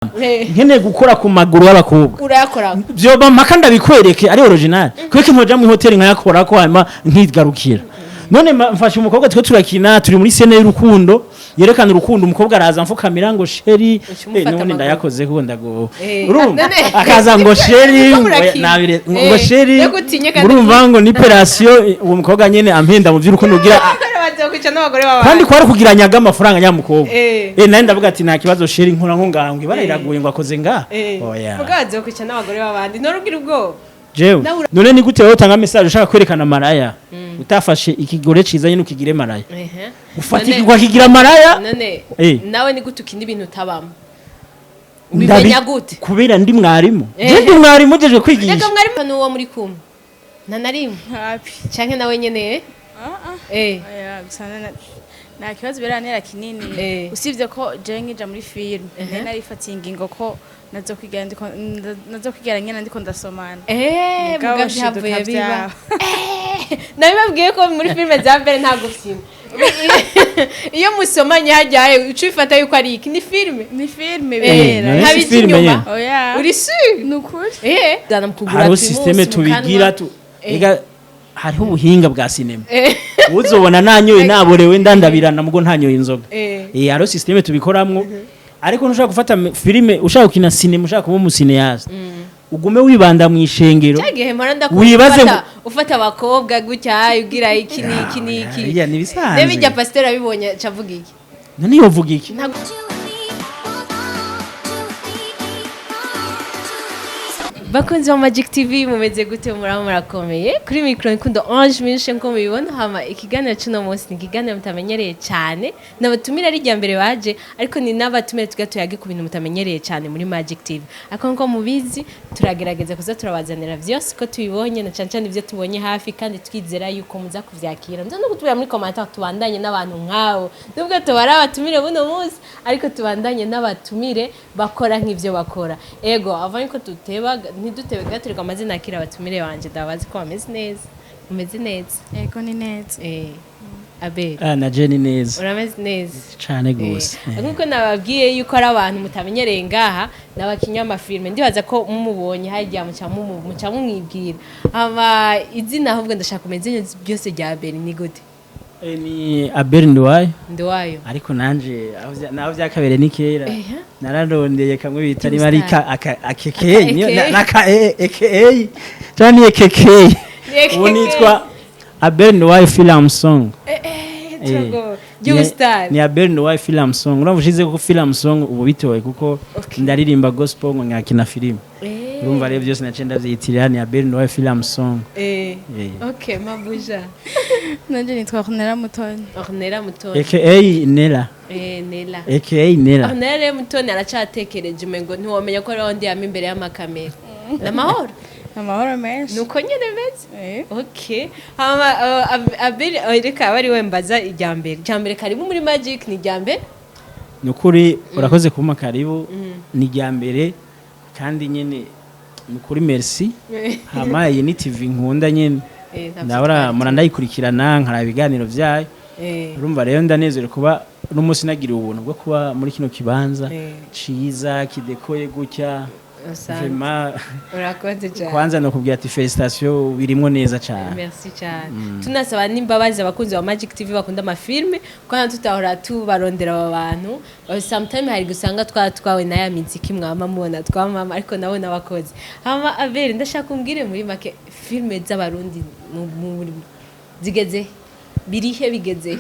Nkeneye gukora ku maguru y'abakobwa. Urayakora. Vyoba mpaka ndabikwereke ari original, kuko ntoja mu hoteli nkayakora ko, hanyuma nkigarukira. None mfashe umukobwa, twe turakina, turi muri scène y'urukundo yerekana urukundo, umukobwa araza mfukamira ngo chéri. Uca umufata Nubundi amaguru. ndayakoze kuko ndago urumva None akaza ngo chéri, Ko ngo murakina. nabire ngo chéri. Reka utinye kandi. Urumva ngo ni operation, uwo mukobwa nyene ampenda mu vy'urukundo kugira Bazokwica n'abagore b'abandi. Kandi kwari kugira nyaga amafaranga nyamukobwa. Nawe ndavuga ati: "Nta kibazo chéri, nkora nko ngaho." Ngo ibara iraguye, ngo akoze ngaha. Oya. Mugabo bazokwica n'abagore b'abandi, nturugira ubwoba. Jewe Nawe none ni gute wowe utanga message ushaka kwerekana maraya, utafashe ikigore ciza nyine ukigire maraya? Ufata ukakigira maraya. None nawe ni gute ukina ibintu utabamo? Ubimenya gute? Kubera ndi mwarimu. Je ndi mwarimu ujejwe kwigisha. Reka, mwarimu n'uwo muri kumwe nta na rimwe? Hapi. Canke nawe nyene? Ah. Eh. Oya, gusa nta kibazo birantera kinini. Usibye ko jewe nkija muri filime nari narifatiye ingingo ko nazokwigera nyene ndiko ndasomana. Mugabo mugabo nshiduka vyavuye biba. vyaba. Nabibabwiye ko muri filime za mbere nta gufyina. Iyo musomanye hajyaye, uca ubifata yuko ari iki, ni filime. Ni filime Eh, bera. none si Ntabijya filime inyuma. nyene. Oya. Uri sûr? Ni ukuri. Zana mu kugura Hariho Primus système mu tubigira kanwa. ega hariho ubuhinga bwa sinema. Uzobona nanyoye, naborewe, ndandabirana, mugo ntanyoye inzoga. Hariho système tubikoramwo, ariko ntushaka gufata filime, ushaka gukina sinema, ushaka kuba umu cinéaste, ugume wibanda mu ishengero. Cya gihe mpora ndakunda Wibaze ufata abakobwa gutya, ugira iki n'iki n'iki. Iya, ni ibisanzwe. Reba, ijya pasiteri abibonye aca avuga iki? None yovuga iki? Ntabwo. Bakunzi ba Magic TV, mumeze gute? Muraba murakomeye? Kuri micro Nkundo Ange Minshe, nko mubibona. Hama ikiganiro cy'uno munsi ni ikiganiro mutamenyereye cyane, n'abatumire ari irya mbere baje, ariko ni n'abatumire tuga tuyage ku bintu mutamenyereye cyane muri Magic TV. Ariko nko mubizi, turagerageza kuza turabazanira vyose ko tubibonye, na cyane cyane ibyo tubonye hafi, kandi twizera yuko muza kuvyakira. Nza no kutubwira muri commentaire, tubandanye n'abantu nk'abo, nubwo tubari abatumire buno munsi, ariko tubandanye n'abatumire bakora nk'ivyo bakora. Ego, avant yuko tuteba, ntidutebe gaturika, amazina akira abatumire banje, ndabazi ko bameze neza. Umeze neza? Yego, ni neza. Abel? Ah, na Jenny neza. Urameze neza? Cane gose. Nkuko nababwiye yuko ari abantu mutamenyereye ngaha, n'abakinnyi b'amafilme, ndibaza ko mumubonye hajya muca mumwibwira. Aba izina, ahubwo ndashaka kumenya izina byose rya Abel ni gute? Ni Abel Nduwayo. Nduwayo. Ariko nanje aho vyakabereye ni kera, nararondeye kamwe bita niba ari akeke Aka naka aka cyangwa ni ekeke. Ubu nitwa Abel Nduwayo Film Song. Turago ry'ubusitani. Ni Abel Nduwayo Film Song. Urumva ushize ko Film Song ubu bitoye, kuko ndaririmba gospel ngo nkakina filime. Urumva rero byose naciye ndavyitirira, ni Abel Nduwayo Film Song. Okay, mabuja. Nanjye nitwa Ornella Mutoni. Ornella Mutoni. Aka Nela. Nela. Aka Nela. Ornella rero Mutoni aracatekereje, umengo ntiwomenya ko ariho ndi yama imbere y'amakamera. N'amahoro? Amahoro menshi. Nuko nyene meze. Okay, hama Abel, reka abe ari we mbaza irya mbere. Irya mbere, karibu muri Magic, ni irya mbere. Ni ukuri, urakoze kumpa karibu. Ni irya mbere kandi nyine ni ukuri, merci. Hama iyi ni TV nkunda nyine. Ntabwo ndahora twari mura ndayikurikirana, nkaraba ibiganiro byayo. Urumva rero ndanezerewe kuba n'umunsi nagira ubuntu bwo kuba muri kino kibanza ciza kidekoye gutya. Asante. Vraiment. Urakoze cyane. Kwanza nokubwira ati félicitations, birimwo neza cyane. Merci cyane. Tunasaba n'imbabazi abakunzi ba Magic TV bakunda amafilme, kuko natwe tutahora tubarondera aba bantu. Sometime hari gusanga twawe n'aya miziki mwama mubona twamama, ariko nabo n'abakozi. Hama Abel, ndashaka umbwire muri make, filme z'Abarundi zigeze birihe, bigeze?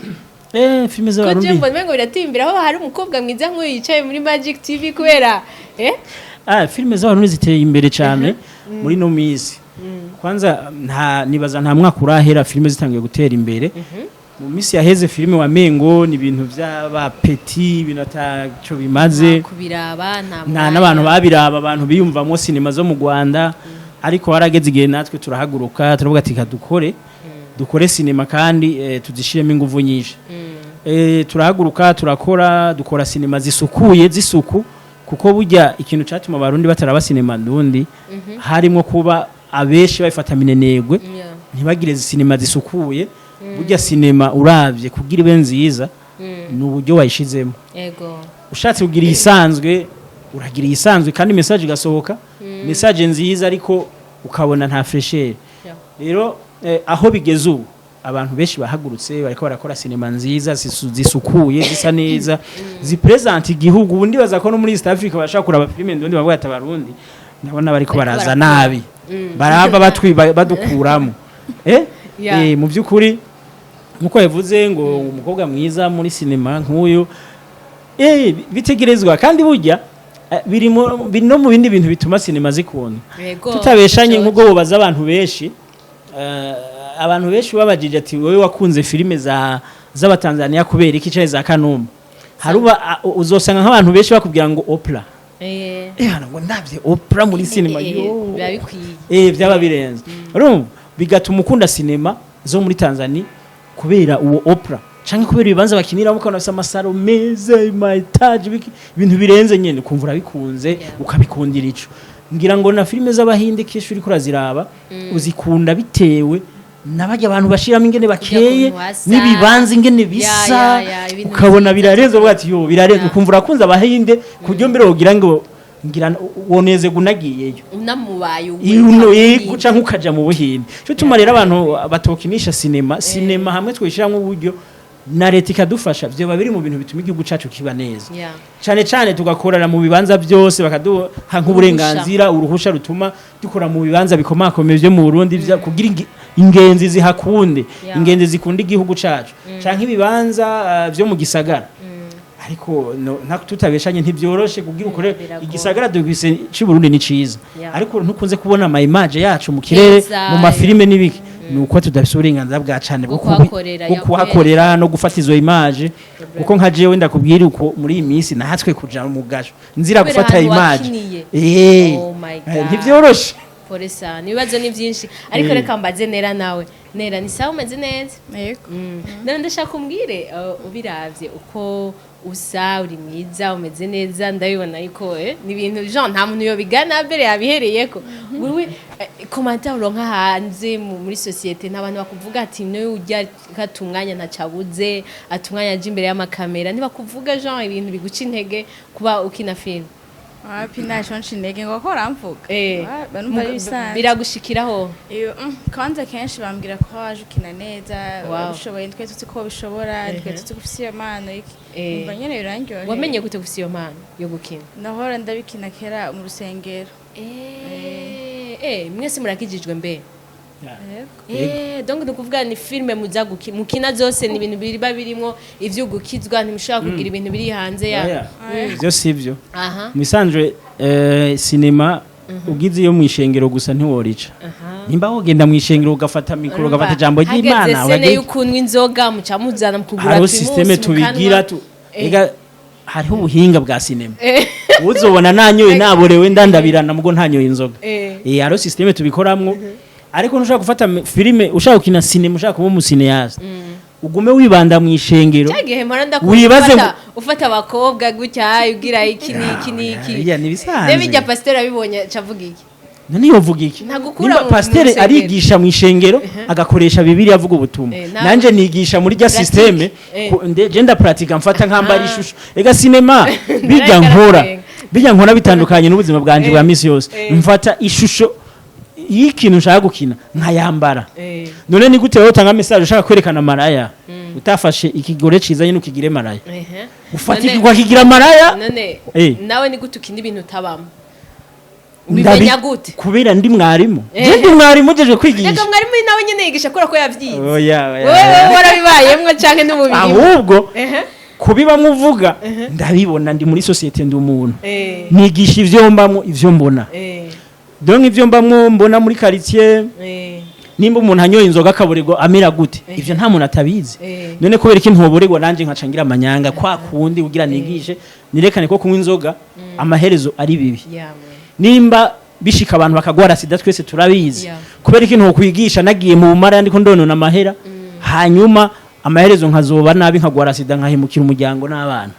Filme Ko je z'Abarundi mbona ngo biratimbira aho hari umukobwa mwiza nk'uyu yicaye muri Magic TV kubera Ah, filme z'Abarundi ziteye imbere cyane muri no minsi. Kwanza nta nibaza nta mwaka urahera filme zitangiye gutera imbere. Mu minsi yaheze filme wa mengo ni ibintu by'aba petit, ibintu ataco bimaze. Nta kubiraba, nta nta mwanya. N'abantu babiraba, abantu biyumvamo sinema zo mu Rwanda, ariko harageze igihe natwe turahaguruka, turavuga ati: "Dukore, dukore sinema kandi tuzishiremo ingufu nyinshi." Turahaguruka, turakora, dukora sinema zisukuye, zisuku, kuko burya ikintu cyatuma Abarundi bataraba sinema ndundi harimo kuba abenshi babifata minenegwe, ntibagire sinema zisukuye. Burya sinema uravye kugira ibe nziza ni uburyo wayishizemo. Ushatse kugira iyisanzwe Uragira iyisanzwe kandi message igasohoka, message nziza, ariko ukabona nta fraîcheur. Rero aho bigeze ubu, abantu benshi bahagurutse, bariko barakora sinema nziza, zisukuye, zisa neza, zipresenta igihugu. Ubu ndibaza ko no muri East Africa bashaka kuraba filime ndundi, bavuga ati: "Abarundi ndabona bariko Bariko baraza barakora." nabi, baraba batwiba badukuramo. Mu by'ukuri, nkuko yavuze ngo umukobwa mwiza muri sinema nk'uyu, bitegerezwa. Kandi burya biri no mu bindi bintu bituma sinema zikundwa. Tutabeshanye, nk'ubwo bubaza abantu benshi, abantu benshi babajije ati: "Wowe wakunze filime za z'Abatanzania kubera iki, canke za Kanumba?" Haruba uzosanga nk'abantu benshi bakubwira ngo Oprah. Hano ngo ndavye Oprah muri sinema, yo. Biba bikwiye. Byaba birenze. Urumva, bigatuma ukunda sinema zo muri Tanzania kubera uwo Oprah, canke kubera ibibanza bakiniramo, ukabona bafise amasaro meza, ama étages, ibintu birenze nyene, ukumva urabikunze, ukabikundira ico. Ngira ngo na filime z'Abahinde kenshi uriko uraziraba, uzikunda bitewe n'abarya abantu bashiramo, ingene bakeye, ukuntu hasa. n'ibibanza ingene bisa, Ya, ibintu ukabona vyiza. Birarenze, uvuga ati: "Yo, birarenze." Ukumva urakunze Abahinde ku buryo mbere wogira ngo ngira woneze unagiyeyo. Unamubaye. Iyo yego, canke ukaja mu Buhinde. Cyo tuma rero abantu batokinisha sinema. Sinema hamwe twishiramwo uburyo na leta ikadufasha, vyoba biri mu bintu bituma igihugu cacu kiba neza, cane cane tugakorera mu bibanza byose, bakaduha nk'uburenganzira, uruhusha rutuma dukora mu bibanza bikomakomeye byo mu Burundi, kugira ingenzi zihakunde, ingenzi zikunda igihugu cacu, canke ibibanza vyo mu gisagara. Ariko no, tutabeshanye, ntibyoroshe kugira ukore. Biragoye. Igisagara dufise c'u Burundi ni ciza, ariko ntukunze kubona ama image yacu mu kirere, Keza, mu mafilime n'ibiki. Nuko tudafise uburenganzira bwa cane bwo bwo kuhakorera, bwo kuhakorera no gufata izo image, kuko nka jewe ndakubwira uko muri iyi minsi natwe kuja mu gasho nzira Kubera gufata ahantu image. wakiniye. Oh my God. Ntivyoroshe. Pole sana, ibibazo ni byinshi, ariko reka mbaze Nera nawe. Nera, ni sawa? Umeze neza? Yego. None ndashaka umbwire, ubiravye uko usa, uri mwiza, umeze neza, ndabibona yuko ni ibintu Jean nta muntu yobigana mbere yabihereyeko. Wewe, commentaire uronka hanze muri société, nta bantu bakuvuga ati: "Niwe ujya kata umwanya, ntacabuze ati umwanya aje imbere y'amakamera"? Ntibakuvuga Jean ibintu biguca intege kuba ukina film? Wapi, ntaco nca intege ngo ko baramvuga. Banumva ari ibisanzwe. Biragushikiraho? Iyo, kwanza kenshi bambwira ko waje ukina neza, ubishoboye, twe tuzi ko ubishobora, twe tuzi ko ufise iyo mpano iki. Umva nyene birandyoheye. Wamenye gute gufise iyo mpano yo gukina? Nahora ndabikina kera mu rusengero. Mwese murakijijwe mbe? Yego. Donc ni ukuvuga ni filme muza mukina zose ni ibintu biba birimo ivyo gukizwa, ntimushobora kugira ibintu biri hanze ya? Oya, ivyo sivyo. Mu isanzwe, sinema ugize iyo mu ishengero gusa ntiworica. Nimba wogenda mu ishengero ugafata mikoro, ugafata ijambo ry'Imana, hageze scène y'ukunywa inzoga, muca muzana mukugura hariho Primus, système tubigira tu ega hariho ubuhinga bwa sinema. Uzobona nanyoye, naborewe, ndandabirana, mugo ntanyoye inzoga. Hariho système tubikoramwo, ariko ntushaka gufata filime, ushaka gukina sinema, ushaka kuba umu cinéaste, ugume wibanda mu ishengero. Cya gihe mpora ndakunda Wibaze ufata abakobwa gutya, ugira iki n'iki n'iki. Ya, ni ibisanzwe. Reba, ijya pasiteri abibonye acavuga iki? None yovuga iki? Ntagukura Nimba mu pasiteri rusengero. arigisha mu ishengero, agakoresha Bibiliya, avuga ubutumwa, nanje nigisha muri rya Pratique. système. Je ndapratika, mfata nkambara ishusho. Ega sinema bijya nkora, Nararenga. bijya nkora bitandukanye n'ubuzima bwanje bwa misi yose. Mfata ishusho y'ikintu nshaka gukina nkayambara. None ni gute wowe utanga message ushaka kwerekana maraya, utafashe ikigore ciza nyine ukigire maraya? Ufata ukakigira maraya. None nawe ni gute ukina ibintu utabamo? Ubimenya gute? Kubera ndi mwarimu. Je ndi mwarimu ujeje kwigisha. Reka, mwarimu nawe nyine yigisha kubera ko yavyize. Oya, oya. Wewe warabibayemwo canke n'umubiri? Ahubwo kubibamwo uvuga ndabibona, ndi muri société, ndi umuntu, nigisha ivyo mbamwo, ivyo mbona. Donc ivyo mbamwo mbona muri quartier, nimba umuntu anyoye inzoga akaborerwa amera gute, ivyo nta muntu atabizi. None kubera iki ntoborerwa nanje nkaca ngira amanyanga kwa kundi, kugira nigishe, nirekane ko kunywa inzoga amaherezo ari bibi? Yeah, man. Nimba bishika abantu bakagwara sida, twese turabizi, kubera iki ntokwigisha nagiye mu bumara ndiko ndonona amahera, hanyuma amaherezo nkazoba nabi, nkagwara sida, nkahemukira umuryango n'abana?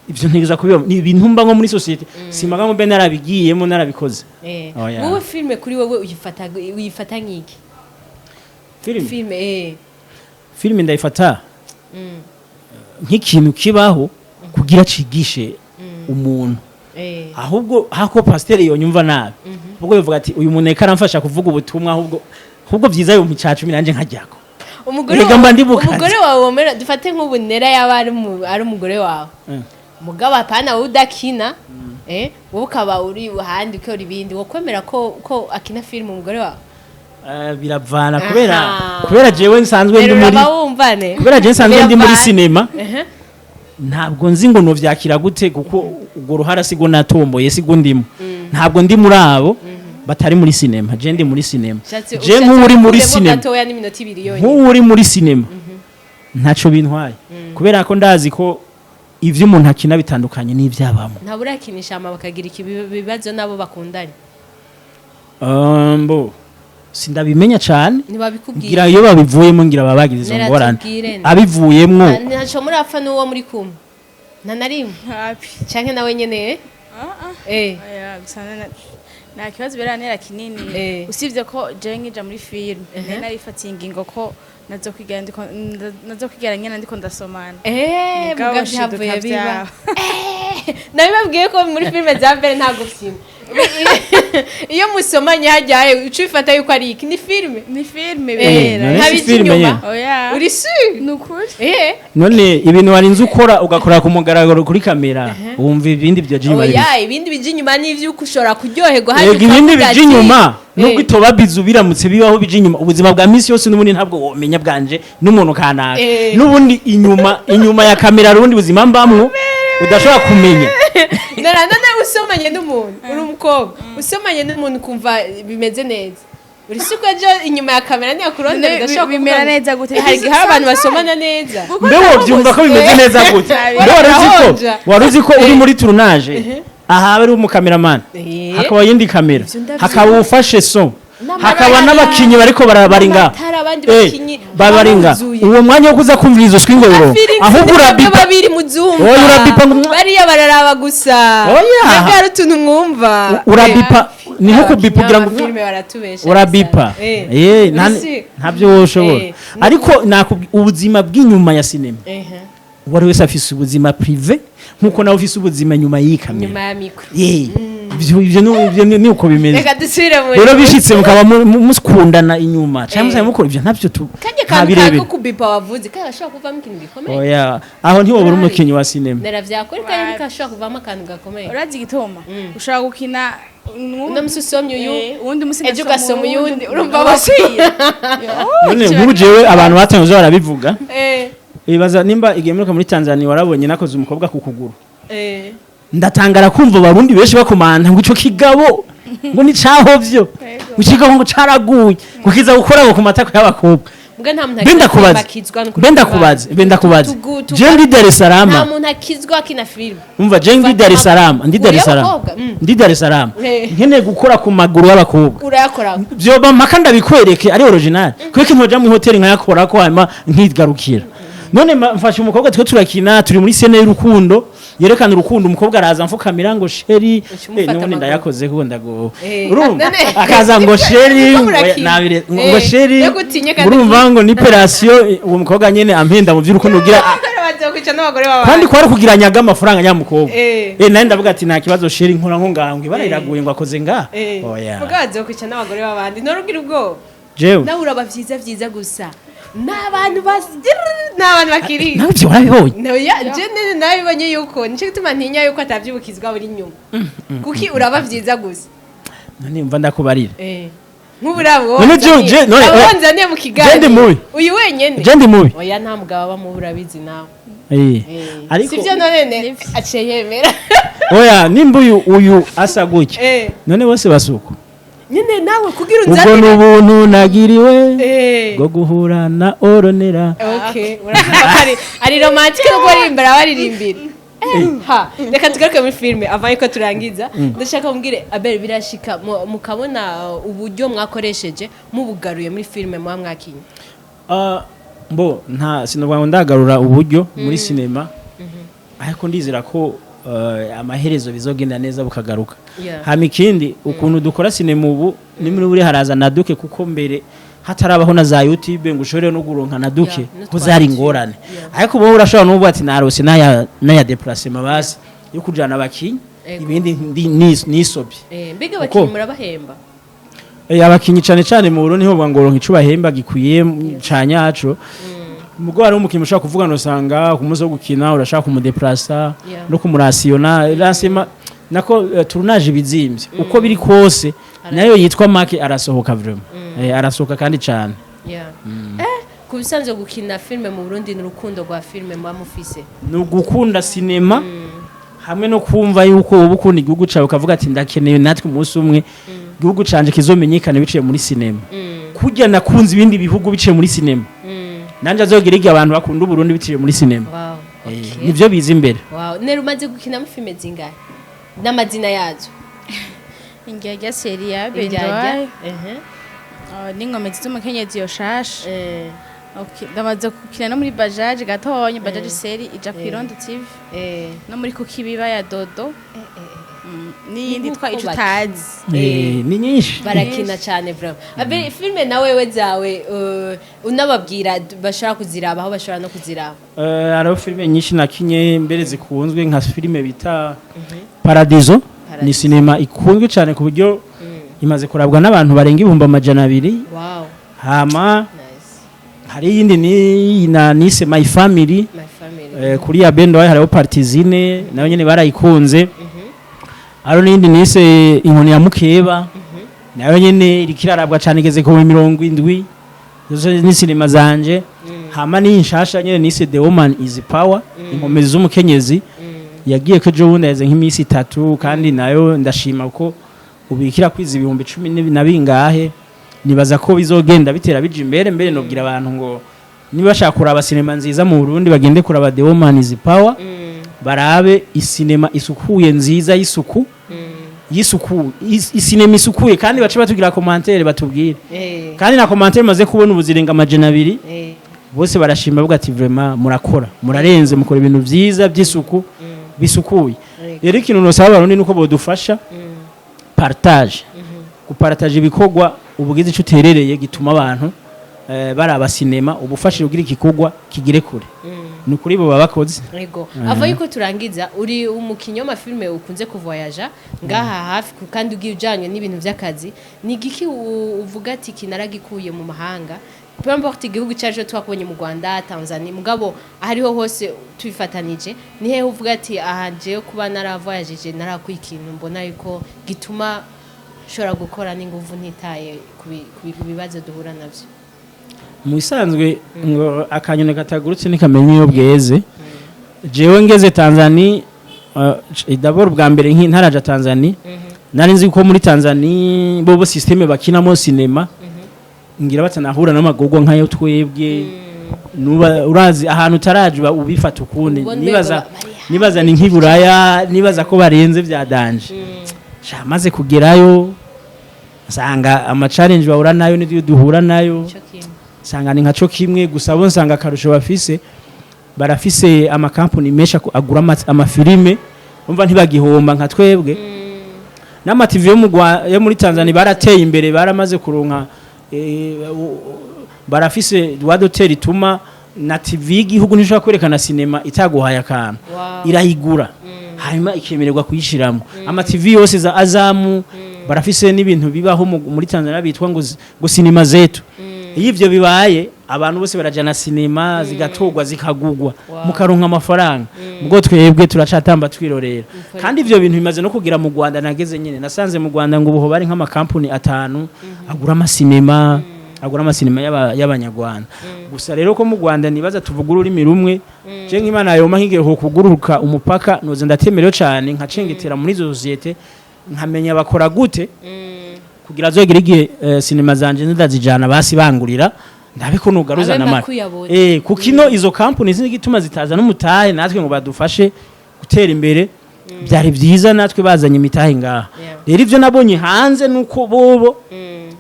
Ivyo ntegereza kubiba ni ibintu mba nko muri société, simaga ngo mbe narabigiyemo, narabikoze. Oh, yeah. Wowe filme kuri wowe uyifata nk'iki? Filime? Filme. Filime ndayifata nk'ikintu kibaho kugira cigishe umuntu. Ahubwo hako pasiteri yonyumva nabi, ahubwo yovuga ati uyu muntu reka aramfasha kuvuga ubutumwa, ahubwo byiza yumpa icacumi nanjye nkajyako. Umugore Erega mba ndi bukazi. Umugore wawe womera, dufate nk'ubu Nera yaba ari umugore wawe, mugabo apana wowe udakina, wowe ukaba uri ahandi ukora ibindi, wokwemera ko akina filime umugore wawe? Biravana kubera kubera jewe nsanzwe ndi Rero muri uraba wumva ne kubera jewe nsanzwe ndi muri Biravana. sinema, ntabwo nzi ngo novyakira gute, kuko urwo ruhara sigo natomboye, sigo ndimo, ntabwo ndi muri abo batari muri sinema. Je ndi muri sinema. Je Ushatse nk'uri muri ukuremo sinema, gatoya n'iminota 2 yonyine. Nk'uwo uri muri sinema ntaco bintwaye, kubera ko ndazi ko ivyo umuntu akina bitandukanye n'ivyabamo. Ntabwo urakinisha ama bakagira ibibazo nabo bakundanye? Mbo sindabimenya cane. Ntibabikubwira? Ngira iyo babivuyemo, ngira baba bagize izo Nera ngorane. tubwire. Abivuyemwo. Ntaco murapfa n'uwo muri kumwe, nta na rimwe? Hapi. Canke nawe nyene? Ah, ah. Eh. Oya, gusa nta kibazo birantera kinini, usibye ko jewe nkija muri filime nari narifatiye ingingo ko nazokwigera nyene ndiko ndasomana. Eh, Mugabo mugabo nshiduka byavuye biba. vyaba. Nabibabwiye ko muri filime za mbere ntabwo filime iyo musomanye hajyaye uca ubifata yuko ari iki, ni filime. Ni filime Eh, bera. None si ntabijya filime inyuma. nyene. Oya. Uri sûr? Ni ukuri. None ibintu warinze ukora ugakora ku mugaragaro kuri kamera, wumva ibindi byo inyuma ari Oya, ibindi bija inyuma n'ivyuko ushobora kuryoherwa hajya Yego, ibindi ukavuga bija ati, inyuma, nubwo itoba bizu biramutse bibaho, bija inyuma ubuzima bwa misi yose n'ubundi ntabwo womenya bwanje n'umuntu kanaka. N'ubundi inyuma ya kamera hari ubundi buzima mbamwo udashobora kumenya. Nara none usomanye n'umuntu, uri umukobwa usomanye n'umuntu ukumva bimeze neza, uri si ko ejo inyuma ya kamera ntiyakurondera None udashobora bimera kuvuga ngo- neza gute? Hari igihe hari abantu basomana neza. Mbe wobyumva ko bimeze neza gute? Mbe wari uzi ko Barahonja. wari uzi ko uri muri tournage, aha aba ari umukameramani, hakaba yindi kamera, Ivyo ndavyumva. hakaba ufashe son, N'amatara. hakaba n'abakinyi bariko bari ngaho. N'amatara, abandi bakinyi bari ngaho. baruzuye. Uwo mwanya wo kuza kumvira izo swingororo, ahubwo urabipa. Babiri muzumva. Oya, urabipa ngo- Bariya bararaba gusa. Oya. Nabwo hari utuntu mwumva. Urabipa, ni nko kubipa ugira ngo Filime baratubesha. urabipa. Uri Ntabyo wowe ushobora. Ariko ubuzima bw'inyuma ya sinema, uwo ari wese afise ubuzima privé nkuko nawe ufise ubuzima nyuma y'iyi kamera. Nyuma ya micro. Ivyo ni uko bimeze. Reka dusubire muri Rero bishitse mukaba mukundana inyuma cyangwa musanzwe mukora ivyo, ntabyo tu kajya nta kantu birebire. kako kubipa wavuze kandi gashobora kuvamo ikintu gikomeye. Oya, aho ntiwobura umukinyi wa sinema. Nera vyakora kandi kashobora kuvamo akantu gakomeye. Urazi igituma ushobora gukina Uno musi usomye uyu, uwundi musi ejo ngasoma ugasoma uyundi, urumva Wakwiye. None nk'ubu jewe abantu batanze barabivuga, bibaza nimba igihe mperuka muri Tanzania warabonye nakoze umukobwa ku kuguru, ndatangara kumva abarundi benshi bakomanta ngo ico kigabo ngo ni cahovyo, ngo ikigabo ngo caraguye, ngo kiza gukora ngo ku matako y'abakobwa. Mbwa nta muntu Mbe ndakubaza, akizwa n'ukuri. mbe ndakubaza, mbe ndakubaza, je ndi Dar es Salaam. Nta muntu akizwa akina filime. Umva, je ndi Dar es Salaam, ndi Dar es Salaam, Y'abakobwa? Ndi Dar es Salaam, nkeneye gukora ku maguru y'abakobwa. Urayakora. Vyoba mpaka ndabikwereke ari original, kuko ntoja mu hoteli nkayakora ko hanyuma nkigarukira. None mfashe umukobwa twe turakina, turi muri scène y'urukundo yerekana urukundo, umukobwa araza mfukamira ngo chéri. Uca umufata Nubundi amaguru. ndayakoze kuko ndago Urumva? Akaza ngo chéri, Ko murakina. nabire ngo chéri, Mbega utinye kandi urumva ngo ni operation, uwo mukobwa nyene ampenda mu by'urukundo kugira Bazokwica n'abagore b'abantu. Kandi kwari kugira nyaga amafaranga nyamukobwa. Nari ndavuga ati nta kibazo chéri, nkora nko ngaho ngo ibara iraguye ngo akoze ngaha. Oya. Mbwa bazokwica n'abagore b'abandi, nturugira ubwoba. Jewe Nawe uraba vyiza vyiza gusa n'abantu n'abantu bakiri. Nawe ibyo warabibonye? Nawe je nene nabibonye yuko nico gituma ntinya yuko atavyibukizwa buri nyuma, kuki uraba vyiza gusa. None mva ndakubarira. Nk'ubu uraba None none, oya. wonzaniye mu kiganiro. Je ndi mubi. Uyu wenyene. Je ndi mubi. Oya, nta mugabo aba mubi, urabizi nawe. Ariko Sivyo none aciye yemera. Oya, nimba uyu asa gutya, none bose basuko. Nyine nawe kugira Ubwo unzanire. ni ubuntu nagiriwe bwo guhura na Oronera. Okay, urumva ko ari romantique no kuririmbira baririmbira. Ha, reka tugaruke muri filime avant yuko turangiza. Ndashaka mumbwire Abel, birashika mukabona uburyo mwakoresheje mubugaruye muri filime muba mwakinye? Ah, mbo nta sinovuga ngo ndagarura uburyo muri sinema, ariko ndizera ko amaherezo bizogenda neza bukagaruka. Hama ikindi, ukuntu dukora sinema ubu ni muri buri haraza na duke, kuko mbere hatarabaho na za YouTube ngo ushobore no guronka na duke, ko zari ingorane. Ariko ubu urashobora n'ubu ati narose n'aya déplacement basi yo kujana abakinyi. Ibindi nisobye. Mbega Uko? abakinyi murabahemba? Abakinyi cane cane mu Burundi ho ngo ronka ico bahemba gikwiye ca nyaco. Mugo hari umukinyi ushaka kuvuga, usanga ku munsi wo gukina urashaka kumudeplasa no kumurasiyona lancement nako tournage bizimvye uko biri kose, nayo yitwa make arasohoka vraiment. Arasohoka kandi cane. Yeah. Ku bisanzwe gukina filime mu Burundi ni urukundo rwa filime muba mufise? Ni ugukunda sinema hamwe no kumva yuko uba ukunda igihugu cyawe, ukavuga ati ndakeneye natwe umunsi umwe igihugu canje kizomenyekane biciye muri sinema, kurya nakunze ibindi bihugu biciye muri sinema, nanje azogira igihe abantu bakunda Uburundi biciye muri sinema. Nivyo biza imbere. Wow. Nero, umaze gukinamo filime zingahe n'amazina yazo? Indyarya série ya Indyarya. Bendowayi n'inkomezi z'umukenyezi yoshasha. Okay, ndamaze gukina no muri Bajaji gatonya, Bajaji série ija ku Irondo TV, no muri Kukibiba ya Dodo, n'iyindi Ni twa nkuko Ico Utazi. Ni nyinshi. Barakina cyane vraiment. Abe filime na wewe zawe, unababwira bashobora kuziraba aho bashobora no kuziraba. Hariho filime nyinshi nakinye mbere zikunzwe, nka filime bita Paradiso. Ni Paradiso. sinema ikunzwe cyane ku buryo imaze kurabwa n'abantu barenga 200,000. Hama hari iyindi ni na nise My Family. My Family. Kuri ya Bendo hariho partizine, nayo nyene barayikunze. Hariho n'iyindi nise Inkoni ya Mukeba, nayo nyene iriko irarabwa cane, igeze ku 70. Zose ni sinema zanje. Hama ni nshasha nyene nise The Woman is Power, inkomezi z'umukenyezi, yagiye ko ejo bundi, yaheze nk'iminsi 3, kandi nayo ndashima ko ubikira kwiza 10,000 na bingahe. Nibaza ko bizogenda bitera bija imbere. Mbere nobwira abantu ngo niba bashaka kuraba sinema nziza mu Burundi, bagende kuraba The Woman is Power, barabe isinema isukuye nziza y'isuku y'isuku, isinema isukuye, kandi bace batubwira commentaire, batubwire. Kandi na commentaire maze kubona ubu zirenga 200. Bose barashima, bavuga ati vraiment murakora, murarenze, mukora ibintu vyiza by'isuku bisukuye. Rero ikintu nosaba Abarundi nuko bodufasha partage, gupartage ibikorwa ubugize ico uterereye gituma abantu baraba sinema, ubufashije kugira igikorwa kigire kure. Ni ukuri bo baba bakoze. Ego. Ava yuko turangiza, uri umukinyi w'amafilme ukunze kuvoyaja ngaha hafi kandi ugiye ujanye n'ibintu vy'akazi. Ni igiki uvuga ati kinaragikuye mu mahanga, peu importe igihugu cyacu, twakubonye mu Rwanda, Tanzania, mugabo ahariho hose tubifatanije, ni hehe uvuga ati aha jewe kuba naravoyajije narakuye ikintu mbona yuko gituma nshobora gukora n'inguvu ntitaye ku bibazo duhura navyo? Mu bisanzwe ngo akanyoni katagurutse ntikamenya iyo bweze. Jewe ngeze Tanzania, d'abord bwa mbere ntaraja Tanzania, nari nzi ko muri Tanzania bobo système bakinamo sinema ngira batanahura n'amagorwa nk'ayo twebwe. Nuba urazi ahantu utaraje uba ubifata ukundi. Ubona Nibaza umengo bari hafi. nibaza ni nk'iburaya, nibaza ko barenze vya danger. Sha, maze kugerayo nsanga ama challenge bahura nayo n'ibyo duhura nayo Ico kimwe. Nsanga ni nka co kimwe gusa. Bo nsanga akarusho bafise, barafise amakampuni menshi agura amafilime, umva ntibagihomba nka twebwe. N'ama TV yo muri Tanzania barateye imbere, baramaze kuronka barafise droit d'auteur ituma na TV y'igihugu ntishobora kwerekana sinema itaguhaye akantu. Irayigura hanyuma ikemererwa kuyishiramo. Ama TV yose za Azamu barafise n'ibintu bibaho muri Tanzania bitwa ngo sinema zetu. Iyo ivyo bibaye, abantu bose barajana sinema, zigatorwa, zikagugwa, mukaronka amafaranga. Ubwo twebwe turacatamba twirorera. Kandi ivyo bintu bimaze no kugira mu Rwanda. Nageze nyene nasanze mu Rwanda ngo ubuho bari nk'amakampuni 5 agura amasinema y'abanyarwanda. Gusa rero ko mu Rwanda nibaza tuvuga ururimi rumwe, je nk'Imana yoma nkigiye kuguruka umupaka, noze ndatemerewe cane nkacengetera muri izo société, nkamenya bakora gute, kugira azogere igihe sinema zanje ndazijana basi bangurira, ndabe ko nugaruza Abe na mara. makuyabona. Kuko ino izo company z'igituma zitaza n'umutahe natwe ngo badufashe gutera imbere, byari byiza natwe bazanye imitahe ngaha. Rero ivyo nabonye hanze nuko bobo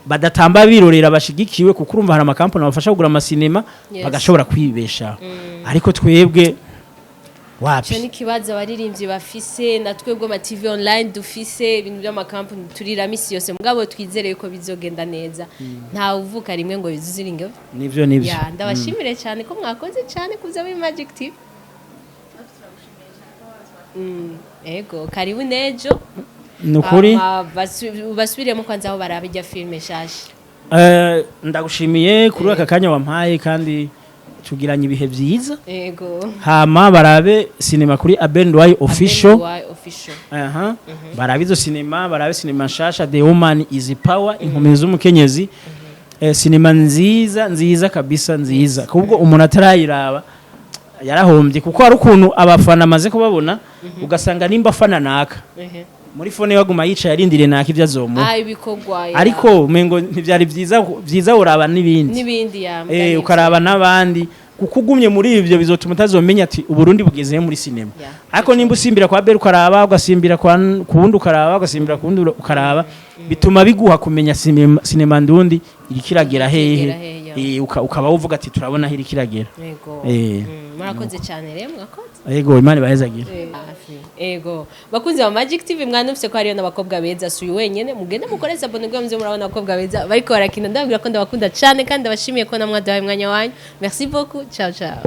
badatamba birorera, bashigikiwe, kuko urumva hari amakampani abafasha kugura amasinema, bagashobora kwibeshaho, ariko twebwe wapi. Ico ni ikibazo abaririmbyi bafise, na twebwe ama TV online dufise ibintu by'amakampani turira misi yose, mugabo twizere yuko bizogenda neza. Nta uvuka rimwe ngo bizuzire ingovi. Nivyo, nivyo. Ya, ndabashimire cyane ko mwakoze cyane kuza muri Magic TV. Ego, karibu nejo. Ni ukuri. Hama basubiremo kwanza aho baraba ijya filime shasha. Ndagushimiye kuri aka kanya wampaye, kandi tugiranye ibihe byiza. Hama barabe sinema kuri Abel Nduwayo Official. Abel Official. Aha, barabe izo sinema, barabe sinema nshasha, The Woman is Power, Inkomezi z'Umukenyezi. Sinema nziza, nziza kabisa, nziza, kubwo umuntu atarayiraba yarahombye, kuko hari ukuntu abafana amaze kubabona, ugasanga nimba afana naka, muri phone baguma yicaye arindiriye naka ibyo azomuha. Ah, ibikorwa ya. Ariko umengo ntivyari byiza, byiza uraba n'ibindi. N'ibindi ya. Ukaraba n'abandi, kuko ugumye muri ivyo bizotuma utazomenya ati Uburundi bugeze muri sinema. Ariko nimba usimbira kwa Bel ukaraba, ugasimbira kwa kuwundi ukaraba, ugasimbira kuwundi ukaraba, bituma biguha kumenya sinema ndundi iriko iragera iragera hehe. Hehe, ya. Ukaba uvuga ati turabona aho iriko iragera. Murakoze cyane rero, mwakoze. Yego, Imana ibahezagire. Ego, bakunzi ba Magic TV, mwanufise ko hariyo n'abakobwa beza, si uyu wenyene. Mugende mukore s'abonner kugira muze murabona abakobwa beza bariko barakina. Ndababwira ko ndabakunda cyane kandi ndabashimiye ko namwe mwaduhaye umwanya wanyu. Merci beaucoup, ciao ciao.